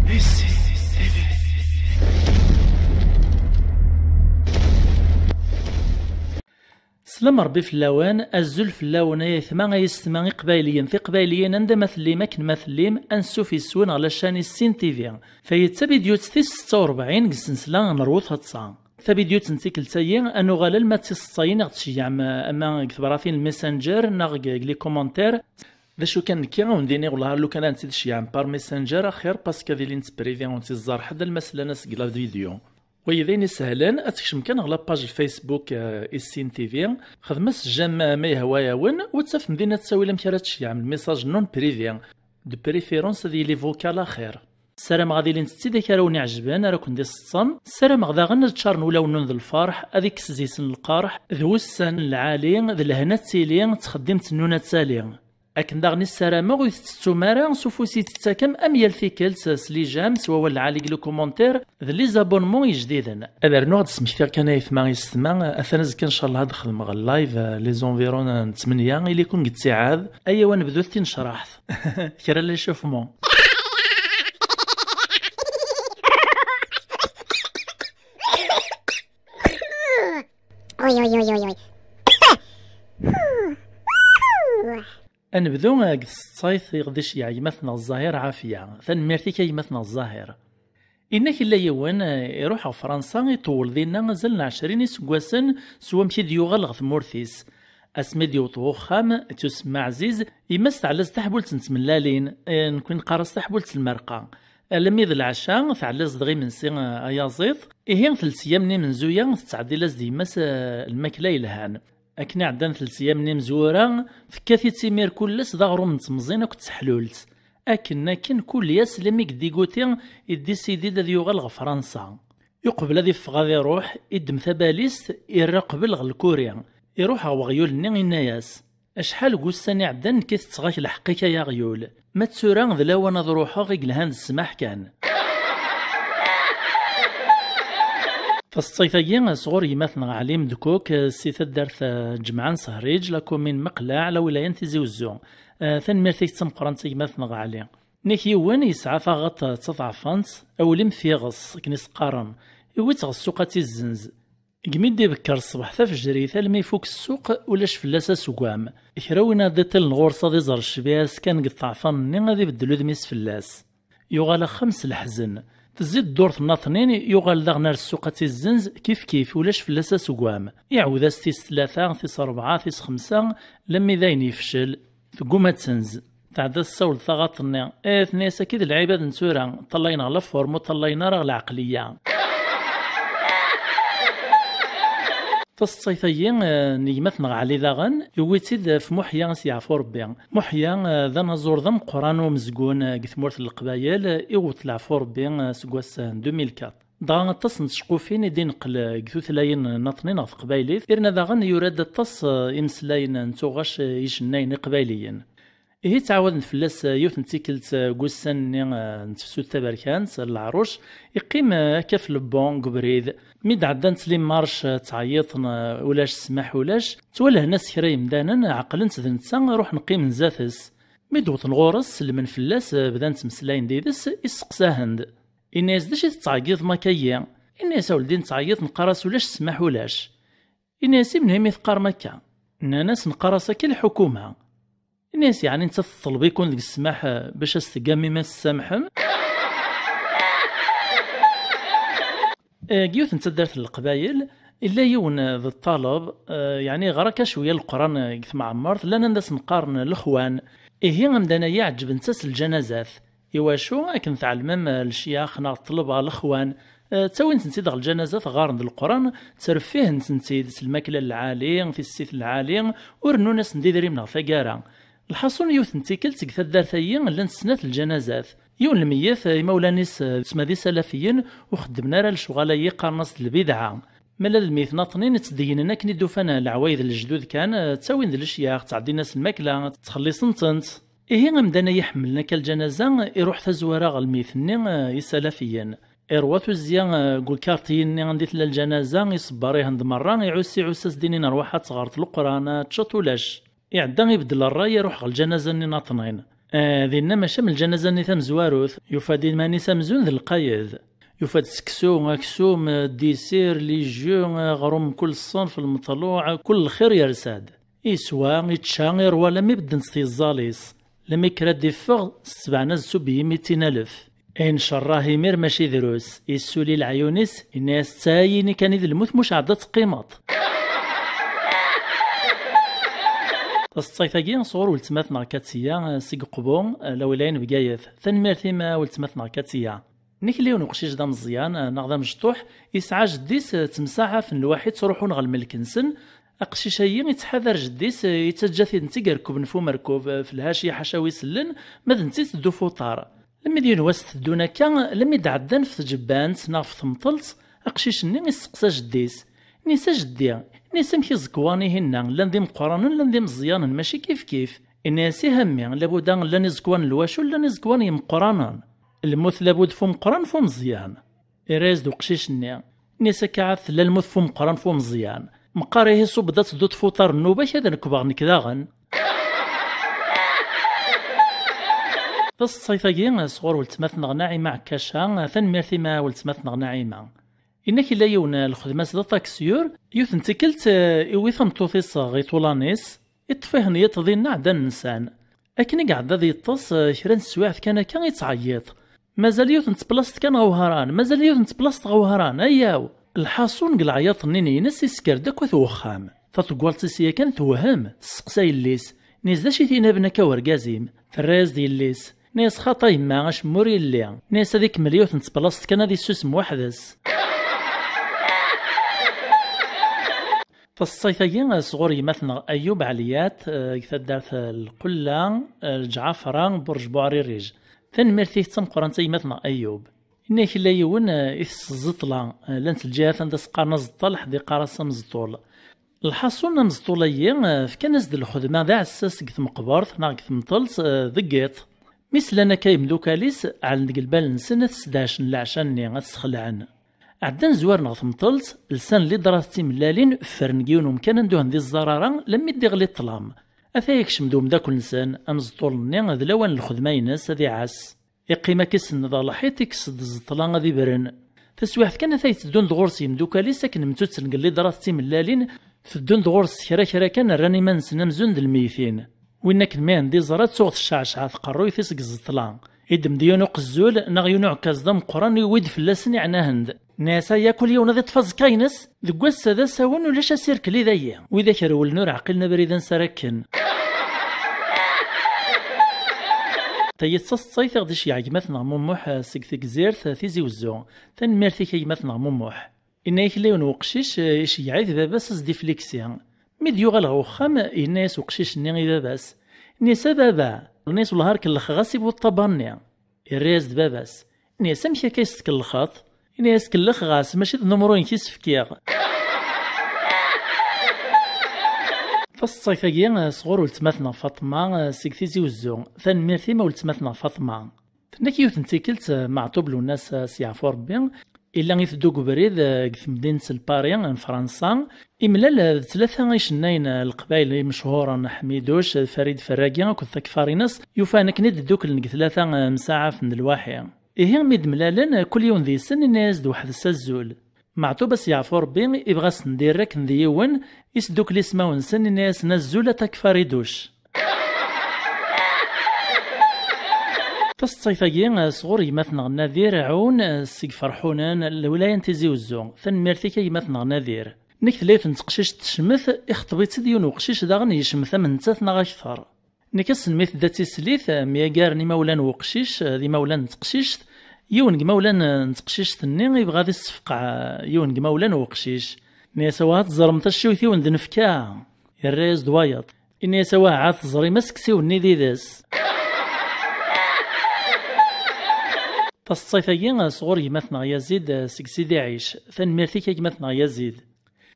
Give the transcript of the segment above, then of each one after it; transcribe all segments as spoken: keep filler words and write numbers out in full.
Slam Rebbi fell-awen, azul fell-awen ay aytma, ay yessetma, iqbayliyen, tiqbayliyin, anda ma tellim, akken ma tellim, ansuf yes-wen ɣer la chaîne Issin T V. Tayi d tabidyut tis setta u rebɛin deg ssensla n Rwu Taḍsa. Tabidyut n tikkelt-ayi, ad nuɣal alma d tis settayin i ɣ-d-tceyyɛem, ama deg tebratin n Messenger neɣ deg, deg les commentaires. D acu kan, nekki ad wen-d-iniɣ, wellah, lukan ad tt-id-tceyyɛem par Messenger, axir, parce que ad ilint privé, ur tt-iẓẓar ḥedd, alma slan-as deg la vidéo. Wayi d ayen isehlen, ad tkecmem kan ɣer la page Facebook, euh, Issin T V, xedmem-as j'aime ma yehwa-yawen, u ad tafem dinna ttawil amek ara tceyyɛem le message non privé, de préférence ad yili vocal axir. Ssarameɣ ad ilint d tidak ara wen-iɛejben, ara ken-d-iseṭṭen. Ssarameɣ daɣen ad ččaren wulawen-nwen d lferḥ, ad ikkes deg-sen lqerḥ, d wussan n lɛali, d lehna ad tili, d txeddimt-nnun ad tali. Akken daɣen i ssarameɣ ur tettettum ara s ufus i tettakem am yal tikkelt s les j'aime, s wawal lɛali deg les commentaires, d les abonnements ijdiden. Ad rnuɣ ad d-smektiɣ kan aytma yessetma, atan azekka ncallah ad xedmeɣ live, euh, les environs n ttmenya, ili-ken deg ttiɛad, ayaw ad nebdut tinecraḥt. Kra n l'échauffement. Oy, oy, oy, oy, oy. Ad nebdu, eh, deg tseḍsayt i ɣ-d-iceyyeɛ gma-tneɣ Ẓahir Ɛafiya. Tanemmirt-ik a gma-tneɣ Ẓahir. Inna-k illa yiwen, eh, iruḥ ɣer Fransa, iṭewwel dinna azal n ɛecrin iseggasen s wamek i d-yuɣal ɣer tmurt-is. Asmi d-yewweḍ ɣer uxxam, ittusemma ɛziz, yemma-s teɛla-as taḥbult n tmellalin, eh, nekni neqqar-as taḥbult n lmerqa. Alammi d lɛecca, teɛla-as dɣa imensi, eh, ayaẓiḍ. Ihi, telt eyyam n imenzuya, tettɛeddil-as-d yemma-s, eh, lmakla yelhan. Akken i ɛeddan telt eyyam n imezwura, tekkat-itt imir kul ass d aɣrum n temẓin akked teḥlult. Akken, akken, kul ass, lammi yediguti, iddisidi-d ad yuɣal ɣer Fransa. Uqbel ad iffeɣ ad iruḥ, iddem tabalizt, irra qbel ɣer Lkuri. Iruḥ ɣer weɣyul-nni, inna-yas: "Acḥal n wussan iɛeddan nekk i tetteɣ-ak lḥeqq-ik ay aɣyul. Ma d tura d lawan ad ruḥeɣ i yelhan d ssmaḥ kan." Taseḍsayt-agi sɣur gma-tneɣ Ɛli Mdekuk, si taddart, eh, Ǧemɛa n Sehriǧ, la commune Meqleɛ, la wilaya n Tizi Wezzu. Eh, tanemmirt-ik d tameqqrant a gma-tneɣ Ɛli. Nek yiwen yesɛa taɣaṭ d taḍɛfant, awlim f iɣes, akken i s-qqaren. Iwwi-tt ɣer ssuq ad tt-izzenz. Deg mi d-ibekker ṣṣbeḥ tafejrit almi ifuk ssuq, ulac fell-as asugam. Kra win ad d-iṭilen ɣur-s ad iẓer ccbiha-s kan deg ṭṭeɛfan-nni ad ibeddel udem-is fell-as. Yuɣal axxam s leḥzen. Tezzi-d ddurt n Naṭnin, yuɣal daɣen ar ssuq ad tt-izzenz, kif kif, ulac fell-as asugam. Iɛawed-as tis tlata, tis rebɛa, tis xemsa, lammi dayen yefcel, tegguma ad tenz. Tɛedda tessawel taɣaṭ-nni, eh, tenna-yas: "Akka i d lɛibad n tura, ṭṭallayen ɣer la forme, ur ṭṭallayen ara ɣer lɛeqliya." Taseḍsayt-agi, eh, n gma-tneɣ Ɛli daɣen, yewwi-tt-id ɣef Muḥya, ad s-yeɛfu Rebbi. Muḥya, eh, d anaẓur d ameqqran umezgun, eh, deg tmurt n Leqbayel, eh, iwweḍ leɛfu Rebbi, eh, seg wass, eh, n deux mille quatre. Dɣa aṭas n tceqqufin i d-ineqqel, eh, deg tutlayin n Naṭnin ɣer teqbaylit, irna daɣen yura-d aṭas, eh, imeslayen n tuɣac, eh, icennayen iqbayliyen. Ihi ttɛawaden fell-as, eh, yiwet n tikkelt, eh, deg wussan-nni, eh, n tefsut taberkant, eh, leɛruc, iqqim, eh, akka f lebon deg ubrid. Mi d-ɛeddant les marches, eh, ttɛeyyiḍen, eh, ulac ssmaḥ ulac, ttwalhen-as kra yemdanen, ɛeqlen-tt d netta, ruḥen qqimen zdat-s. Mi d-wwḍen ɣur-s, sellmen fell-as, eh, bdan ttmeslayen d yid-s, isteqsa-hen-d. Inna-yas: "D acu i tettɛeggiḍem akka-yi?" Inna-yas: "A weldi, nettɛeyyiḍ, neqqar-as ulac ssmaḥ ulac." Inna-yas: "I menhu imi teqqarem akka?" Nnan-as: "Neqqar-as akka i lḥukuma." Inna-yas: "Yeɛni nettat teṭleb-iken deg ssmaḥ, eh, bac as-tgam imi as-tsamḥem?" Eh, deg yiwet n taddart n Leqbayel, illa yiwen, eh, d ṭṭaleb, eh, yeɛni yeɣra akka cwiya Leqran, eh, deg temɛemmert, llan anda sen-qqaren lexwan. Ihi amdan-agi ɛeǧbent-as lǧanazat. Iwacu? Akken tɛelmem, eh, lecyax neɣ ṭṭlaba, lexwan, eh, ttawin-tent-id ɣer lǧanazat, ɣɣaren-d Leqran, ttrefihen-tent-id s lmakla n lɛali, tissit n lɛali, ur rennun-asen-d idrimen ɣer taggara. Lḥaṣun, yiwet n tikkelt deg taddart-agi llant snat lǧanazat. Yiwen lmeyyet, eh, imawlan-is, eh, d tma d isalafiyen, ur xeddmen ara lecɣal-agi, qqaren-as d lbidɛa. Ma d lmeyyet n Naṭnin, ttdeyyinen akken i d-ufan leɛwayed n lejdud kan, eh, ttawin-d lecyax, ttɛeddin-as lmakla, ttxelliṣen-tent. Ihi amdan-a iḥemmlen akka lǧanaza, iruḥ tazwara ɣer lmeyyet-nni, eh, isalafiyen. Iṛwa tuzzya, eh, deg ukarṭi-nni anda i tella lǧanaza, iṣebber ihen-d merra, iɛuss, iɛuss-as-d inin: "Rwaḥ ad teɣreḍ Leqran, ad teččeḍ ulac." Iɛedda ibeddel ṛṛay, iruḥ ɣer lǧanaza-nni n Naṭnin. Ah, dinna maca am lǧanaza-nni tamezwarut, yufa-d iman-is amzun d lqayed. Yufa-d seksu, aksum, disir, les jus, aɣrum n kul ṣṣenf, lmeṭluɛ, kul lxir yersa-d. Iswa, ičča, iṛwa, lammi beddent tyeẓẓal-is. Lammi kra d-iffeɣ, s ttbeɛna d subyi mi ttinalef. Ayen cerraḥ imir mačči drus, issuli leɛyun-is, inna-yas: "Ttayini kan i d lmut, muc ɛad ad teqqimeḍ." Taseḍsayt-agi sɣur weltma-tneɣ Katiya, seg Uqbu, lawilaya n Bgayet. Tanemmirt-im a weltma-tneɣ Katiya. Nnek yiwen uqcic d ameẓyan, neɣ d amecṭuḥ, yesɛa jeddi-s, ttemsaɛafen lwaḥi ttruḥun ɣer lmelk-nsen. Aqcic-agi yettḥadar jeddi-s, yettaǧǧa-t-id netta i irekkuben f umerkub, f lhaci ḥaca wi sellen, ma d netta iteddu f uṭar. Lemmi d yiwen wass teddun akka, lemmi d-ɛeddan f tjebbant neɣ f temṭelt, aqcic-nni isteqsa jeddi-s. Inna-yas: "A jeddi, inna-yas, amek iẓekwan-ihinna, llan d imeqqranen, llan d imeẓyanen, mačči kifkif?" Inna-yas: "Ih a mmi, labuda llan iẓekwan n lwacul, llan iẓekwan n yimeqqranen. Lmut labud f umeqqran f umeẓyan." Irra-yas-d uqcic-nni. Inna-yas: "Akka ɛad tella lmut f umeqqran f umeẓyan. Meqqar ihi ṣubb-d ad tedduḍ f uṭar n nnuba-k, ad rekbeɣ nekk daɣen." Taseḍsayt-agi sɣur weltma-tneɣ Naɛima Ɛekkaca, tanemmirt-im a weltma-tneɣ Naɛima. Inna-k yella yiwen lxedma-s d aṭaksiyur, yiwet n tikkelt, eh, iwwi tameṭṭut-is ɣer iṭulan-is, iṭṭef-ihen yiṭ dinna ɛeddan nsan. Akken i iɛedda ad yeṭṭes, eh, kra n teswiɛt kan akka ittɛeyyiḍ: "Mazal yiwet n teplasṭ kan ɣer Wehran, mazal yiwet n teplasṭ ɣer Wehran, ayaw!" Lḥaṣun deg leɛyaḍ-nni-ines isker-d akk at wexxam. Taṭeggaḍt-is yakan tewhem, testeqsa yelli-s, inna-yas: "D acu i t-inaben akka urgaz-im?" Terra-yas-d yelli-s, inna-yas: "Xaṭa yemma, acemma ur yelli." Inna-yas: "Ad ikemmel yiwet n teplasṭ kan ad issusem weḥd-s." Taseḍsayt-agi sɣur gma-tneɣ Ayub Ɛliyat, eh, deg taddart, eh, Lqella, eh, Lǧɛafra, Burj Buɛririj. Tanemmirt-ik d tameqqrant a gma-tneɣ Ayub. Inna-k yella yiwen, eh, i tesseẓẓeṭla, eh, llant lǧihat anda s-qqaren aẓeṭṭa, leḥd iqqar-as ameẓṭul. Lḥaṣun, ameẓṭul-agi, eh, fkan-as-d lxedma d aɛessas deg tmeqbert neɣ deg temṭelt, eh, deg yiḍ. Mi slan akka yemdukal-is, ɛellen deg lbal-nsen ad t-sdehcen leɛca-nni, ad t-sxelɛen. Ɛeddan zwaren ɣer temṭelt, lsan lidrat d timellalin, ffren deg yiwen umkan anda ur ten-iẓẓar ara, lammi d-iɣli ṭṭlam. Ata yekcem-d umeddakel-nsen, ameẓṭul-nni, d lawan n lxedma-ines ad iɛass. Iqqim akka isenned ɣer lḥiṭ, ikkes-d ẓẓeṭla ad ibren. Taswiɛt kan ata yetteddun-d ɣur-s yemdukal-is akken mtutten deg lidrat d timellalin, teddun-d ɣur-s kra kra kan rran iman-nsen amzun d lmeytin. Win akken mi anda iẓra tuɣ tecceɛceɛ tqerruyt-is deg ẓẓeṭla. Iddem-d yiwen uqezzul neɣ yiwen uɛekkaz d ameqqran, iwwi-d fell-asen iɛnahen-d. Nniɣ-as aya kul yiwen ad iṭṭef aẓekka-ines, deg wass-a d asawen ulac asirkel i dayi. Widak rewlen ur ɛqilen abrid ansi ara kken. Tayi d taseḍsayt i ɣ-d-iceyyeɛ gma-tneɣ Mumuḥ, eh, seg Tegzirt, eh, Tizi Wezzu. Tanemmirt-ik a gma-tneɣ Mumuḥ. Inna-yak yella yiwen weqcic, eh, iceyyeɛ-it baba-s asdifliksi. Mi d-yuɣal ɣer uxxam, yenna-yas uqcic-nni i baba-s. Inna-yas: "A baba," inna-yas, "wellah ar kellxeɣ-as i bu ṭṭaba-nni." Irra-yas-d baba-s. Inna-yas: "Amek akka i s-tkellxeḍ?" Inna-yas: "Kellxeɣ-as, mačči d numru-inek i s-fkiɣ." Taseḍsayt-agi, eh, sɣur weltma-tneɣ Faṭma, eh, seg Tizi Wezzu. Tanemmirt-im a weltma-tneɣ Faṭma. Tenna-k yiwet n tikkelt, eh, Meɛṭub Lwennas, eh, s yeɛfu Rebbi, illa iteddu deg ubrid, eh, deg temdint n Lpari n Fransa, imlal, eh, d tlata icennayen, eh, n Leqbayel imechuren, Ḥmiduc, eh, Farid Ferragi akked Takfarinas, yufa-n akken i d-dduklen deg tlata, eh, msaɛafen d lwaḥi. Ihi mi d-mlalen, eh, kul yiwen deg-sen inna-yas-d weḥd-s azul. Meɛṭub a s-yeɛfu Rebbi, ibɣa a sen-d-irr akken d yiwen, isdukkel ismawen-nsen, inna-yasen: "Azul a Takfariduc." Taseḍsayt-agi, eh, sɣur gma-tneɣ Nadir Ɛun, eh, seg Ferḥunen, lwilaya n Tizi Wezzu. Tanemmirt-ik a gma-tneɣ Nadir. Nekk tella yiwet n teqcict tecmet, ixeṭṭeb-itt-id yiwen uqcic daɣen yecmet am nettat neɣ akter. Nekk ass-n mi tedda d tislit, myagaren imawlan n uqcic d imawlan n teqcict. Yiwen deg imawlan n teqcict-nni ibɣa ad issefqeɛ yiwen deg imawlan n uqcic. Inna-yas: "Awah, ad teẓrem tacciwt i wen-d-nefka." Yerra-yas-d wayeḍ. Inna-yas: "Awah, ad teẓrim aseksiw-nni d ides." Taseḍsayt-agi sɣur gma-tneɣ Yazid seg Sidi Ɛic. Tanemmirt-ik a gma-tneɣ Yazid.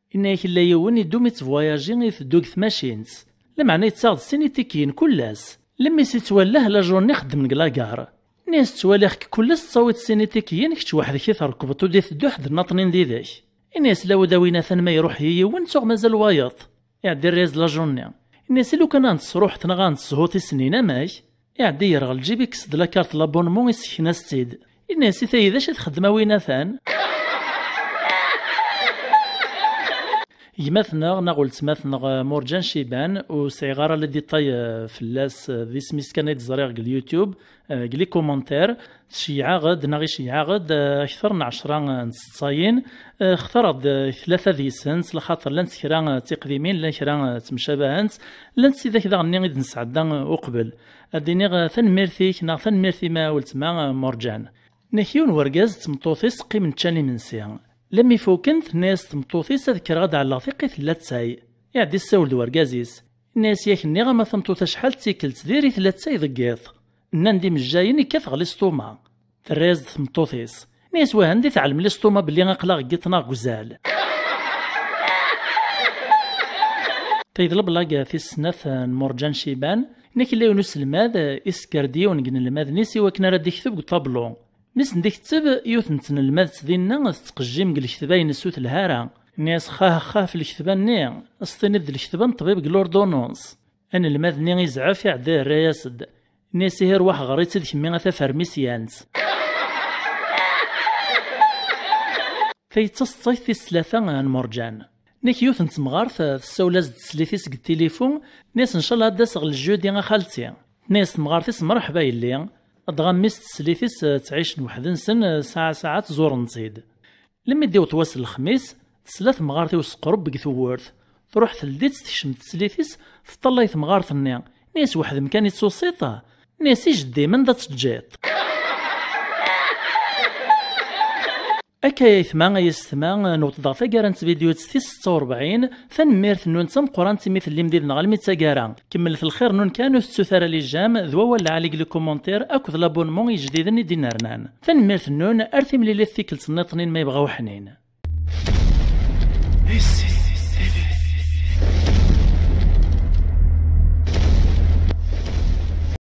Inna-yak yella yiwen idum ittbwayaji, iteddu deg tmacint. Lameɛna yettaɣ-d sin itikkiyen kul ass. Lemmi s-ittwallah la journée xeddmen deg lagar. Inna-yas: "Ttwaliɣ-k kul ass tettawiḍ sin itikkiyen, kečč weḥd-k i trekbeḍ ur d-iteddu ḥedd nnaṭnin did-k." Inna-yas: "Lawed a win atan ma iruḥ-yi yiwen, tuɣ mazal wayeḍ." Iɛeddi rrez la journée. Inna-yas: "I lukan ad n-tesruḥeḍ neɣ ad n-teshuḍ i snin, amek?" Iɛeddi yerɣel lǧib, ikkes-d la carte n l'abonnement, issekna-s-tt-id. Yenna-yas i tayi: "D acu i txeddem a win atan?" Gma-tneɣ neɣ weltma-tneɣ, eh, Morǧan Ciban, ur sɛiɣ ara les détails, eh, fell-as, eh, d isem-is kan ay d-ẓriɣ deg YouTube, eh, deg les commentaires, tceyyeɛ-aɣ-d neɣ iceyyeɛ-aɣ-d, eh, akteṛ n ɛecṛa, eh, n tseḍsayin, eh, xtareɣ-d, eh, tlata deg-sent, laxaṭer llant kra, eh, d tiqdimin, llan kra, eh, ttemcabahent, llant tidak daɣen-nni i d-nesɛedda, eh, uqbel. Ad d-iniɣ, eh, tanemmirt-ik neɣ tanemmirt-im a weltma, eh, Morǧan. Nek yiwen wergaz d tmeṭṭut-is qqimen ččan imensi. Lemmi fuken, tenna-yas tmeṭṭut-is: "Ad kkreɣ ad ɛelleɣ tiqqit n lattay." Iɛeddi issawel d wergaz-is. Yenna-yas: "Yak nniɣ-am a tameṭṭut acḥal d tikkelt diri-t lattay deg yiḍ." Nnan-d imejjayen: "Ikkat ɣer listuṛma." Terra-yas-d tmeṭṭut-is. Yenna-yas: "Wah, anda i tɛellem listuṛma belli aql-aɣ deg yiḍ neɣ deg uzal?" Tayi d leblaga tis snat n Morǧan Ciban. Nek yella yiwen uselmad, eh, isekker-d yiwen deg inelmaden-is i wakken ara d-ikteb deg uṭablu. Mi sen-d-iketteb, yiwet n tnelmadt dinna tettqejjim deg leketba-ines ur telha ara. Tenna-yas: "Xah, xah ɣef leketba-nni, s tiniḍ d leketba n ṭṭbib deg l'ordonnance." Anelmad-nni izɛef, iɛedda yerra-yas-d. Yenna-yas: "Ihi rwaḥ ɣer-itt-id kemmi a tafermisyant." Tayi d taseḍsayt tis tlata n Morǧan. Nek yiwet n temɣart, eh, tessawel-as-d teslit-is deg tilifu, tenna-yas: "Ncallah ad d-aseɣ le jeudi a xalti." Tenna-yas temɣart-is: "Mreḥba yelli." Dɣa mmi-s d teslit-is, eh, ttɛicen weḥd-nsen, eh, saɛa saɛa ttẓuren-tt-id. Lemmi d-iweṭ wass n lexmis, tesla temɣart i useqreb deg tewwurt. Truḥ teldi-tt, tekcem teslit-is, teṭṭalay temɣart-nni. Tenna-yas: "Weḥd-m kan i d-tusiḍ?" Tenna-yas: "I jeddi-m anda teǧǧiḍ?" Akka ay aytma, ay yessetma, newweḍ-d ɣer taggara n tvidyut tis setta u rebɛin. Tanemmirt-nwen d tameqqrant imi tellim did-neɣ almi d taggara. Kemmlet lxir-nwen kan, ur tettut ara les j'aime d wawal lɛali deg les commentaires akked l'abonnement ijdiden i d-inernan. Tanemmirt-nwen, ar timlilit tikkelt nniḍen ma yebɣa uḥnin.